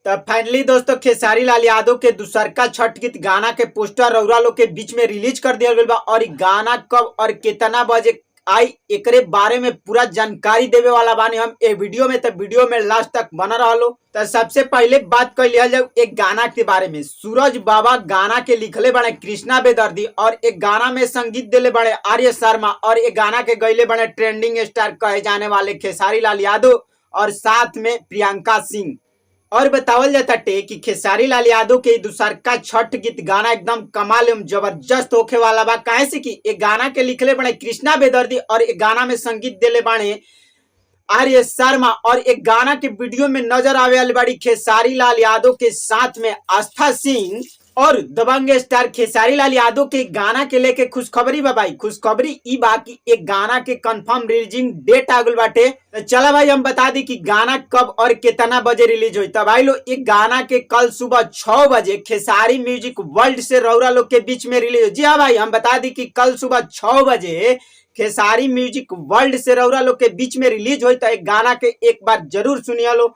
तब फाइनली दोस्तों, खेसारी लाल यादव के दूसरका छठ गीत गाना के पोस्टर रउरा लोग के बीच में रिलीज कर दिया गइल बा और इ गाना कब और कितना बजे आई, एकरे बारे में पूरा जानकारी देवे वाला बानी हम ए वीडियो में। तो वीडियो में लास्ट तक बना रहो। तो सबसे पहले बात कर लिया जाए एक गाना के बारे में। सूरज बाबा गाना के लिखले बड़े कृष्णा बेदर्दी और एक गाना में संगीत दिले बड़े आर्य शर्मा और एक गाना के गईले बड़े ट्रेंडिंग स्टार कहे जाने वाले खेसारी लाल यादव और साथ में प्रियंका सिंह। और बतावल जाता टे कि खेसारी लाल यादव के दूसरका छठ गीत गाना एकदम कमाल एवं जबरदस्त होखे वाला बा। काहे से कि एक गाना के लिखले बड़े कृष्णा बेदर्दी और एक गाना में संगीत देले बाड़े आर्य शर्मा और एक गाना के वीडियो में नजर आवे वाली बाड़ी खेसारी लाल यादव के साथ में आस्था सिंह और दबंग स्टार खेसारी लाल यादव के गाना के लेके खुशखबरी बा भाई। खुशखबरी ई बा कि एक गाना के कंफर्म रिलीजिंग डेट आ गइल बाटे। तो चला भाई, हम बता दी कि गाना कब और कितना बजे रिलीज होई। तो भाई लोग, एक गाना के कल सुबह 6 बजे खेसारी म्यूजिक वर्ल्ड से रौरा लोग के बीच में रिलीज हो। जी हाँ भाई, हम बता दी कि कल सुबह 6 बजे खेसारी म्यूजिक वर्ल्ड से रौरा लोग के बीच में रिलीज होई। तो एक गाना के एक बार जरूर सुनिया लो।